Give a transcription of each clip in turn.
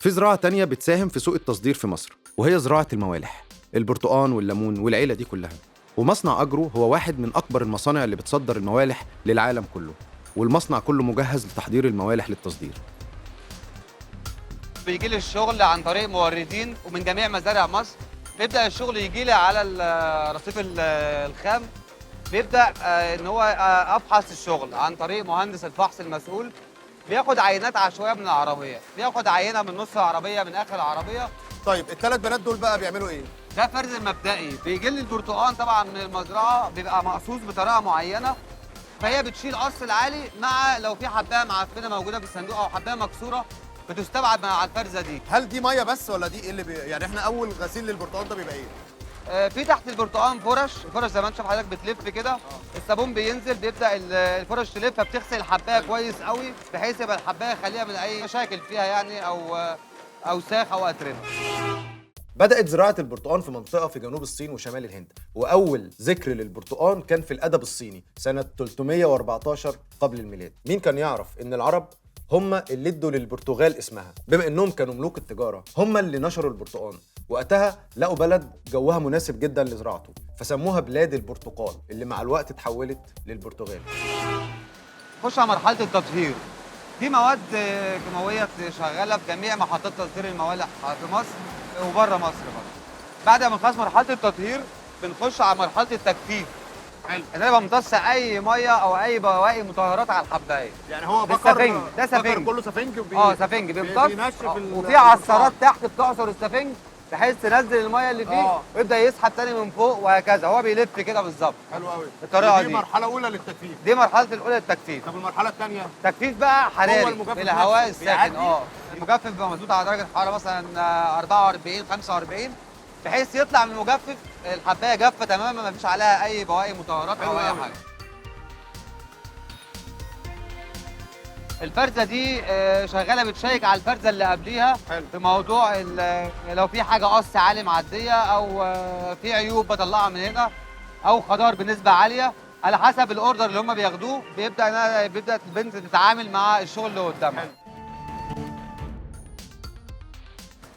في زراعة تانية بتساهم في سوق التصدير في مصر، وهي زراعة الموالح، البرتقان والليمون والعيلة دي كلها. ومصنع أجرو هو واحد من أكبر المصانع اللي بتصدر الموالح للعالم كله، والمصنع كله مجهز لتحضير الموالح للتصدير. بيجي لي الشغل عن طريق موردين ومن جميع مزارع مصر. بيبدا الشغل يجي لي على رصيف الخام. بيبدا ان هو افحص الشغل عن طريق مهندس الفحص المسؤول. بياخد عينات عشوائية من العربيه، بياخد عينه من نص العربيه، من اخر العربيه. طيب الثلاث بنات دول بقى بيعملوا ايه؟ ده فرز مبدئي. بيجي لي البرتقان طبعا من المزرعه، بيبقى مقصوص بطريقة معينه، فهي بتشيل قص العالي مع لو في حبايه معفنه موجودة في الصندوق او حبايه مكسورة بتستبعد مع الفرزه دي. هل دي مية بس ولا دي ايه اللي يعني احنا اول غسيل للبرتقال ده بيبقى ايه؟ في تحت البرتقان فرش، الفرش زي ما انت شايف حضرتك بتلف كده، الصابون بينزل بيبدا الفرش تلف، فبتغسل الحبايه كويس قوي بحيث يبقى الحبايه خالية من اي مشاكل فيها يعني او اوساخ او اتربه. بدأت زراعة البرتقال في منطقة في جنوب الصين وشمال الهند، وأول ذكر للبرتقال كان في الأدب الصيني سنة 314 قبل الميلاد. مين كان يعرف إن العرب هم اللي ادوا للبرتغال اسمها؟ بما إنهم كانوا ملوك التجارة، هم اللي نشروا البرتقال. وقتها لقوا بلد جوها مناسب جدا لزراعته، فسموها بلاد البرتقال، اللي مع الوقت اتحولت للبرتغال. خش على مرحلة التطهير. دي مواد كيماوية شغالة في جميع محطات تصدير الموالح في مصر وبره مصر برضه. بعد ما بنخلص مرحلة التطهير بنخش على مرحلة التجفيف. حلو. ان انا بمتص اي مية او اي بواقي مطهرات على الحبايه. يعني هو ده بكر، سفنج، ده سفنج. بكر كله سفنج سفنج بيمتص، بينشف وفي عصارات تحت بتعصر السفنج بحيث تنزل المية اللي فيه ويبدا يسحب تاني من فوق وهكذا. هو بيلف كده بالظبط. حلو قوي الطريقة دي. دي مرحلة اولى للتجفيف. دي مرحلة الاولى للتجفيف. طب المرحلة الثانية؟ تجفيف بقى حراري المجفف بالهواء نفسه الساخن. بيعدي؟ المجفف بيبقى مظبوط على درجه حرارة مثلا 44 45، بحيث يطلع من المجفف الحبايه جافة تماما، ما فيش عليها اي بواقي مطهرات او اي حاجة. الفرزه دي شغالة بتشيك على الفرزه اللي قبليها. حلو. في موضوع لو في حاجة قص عالي معدية او في عيوب بطلعها من هنا او خضار بنسبة عالية، على حسب ال order اللي هم بياخدوه بيبدا البنت تتعامل مع الشغل اللي قدامها.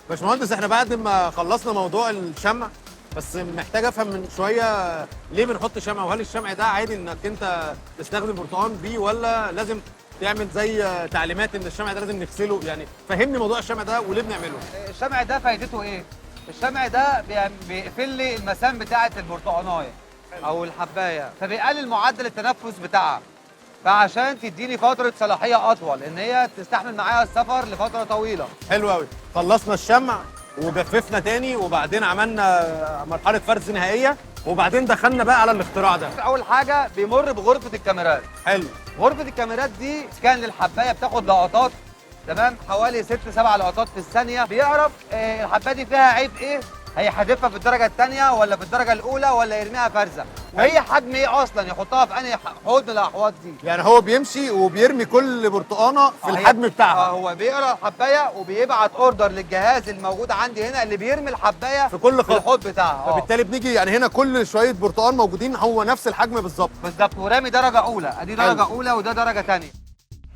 باشمهندس، احنا بعد ما خلصنا موضوع الشمع، بس محتاج افهم من شوية ليه بنحط شمع، وهل الشمع ده عادي انك انت تستخدم برتقان بيه ولا لازم تعمل زي تعليمات ان الشمع ده لازم نغسله؟ يعني فهمني موضوع الشمع ده وليه بنعمله. الشمع ده فايدته ايه؟ الشمع ده بيقفل لي المسام بتاعه البرتقانايه او الحبايه، فبيقلل معدل التنفس بتاعها، فعشان تديني فترة صلاحية اطول ان هي تستحمل معايا السفر لفترة طويلة. حلو قوي. خلصنا الشمع وجففنا تاني، وبعدين عملنا مرحلة فرز نهائية، وبعدين دخلنا بقى على الاختراع ده. اول حاجة بيمر بغرفه الكاميرات. حلو. غرفة الكاميرات دي scan للحبايه، بتاخد لقطات تمام حوالي 6 7 لقطات في الثانية، بيعرف الحبايه دي فيها عيب ايه، هيحذفها في الدرجة الثانية ولا في الدرجة الاولى ولا يرميها فرزه، وهي حجم ايه اصلا، يحطها في انهي حوض من الاحواض دي. يعني هو بيمشي وبيرمي كل برتقانه في الحجم بتاعها. هو بيقرا الحبايه وبيبعت order للجهاز الموجود عندي هنا اللي بيرمي الحبايه في كل في خط الحوض بتاعها. فبالتالي بنيجي يعني هنا كل شوية برتقان موجودين هو نفس الحجم بالظبط. بالظبط، ورامي درجه اولى، ادي درجه حلو. اولى وده درجه ثانية.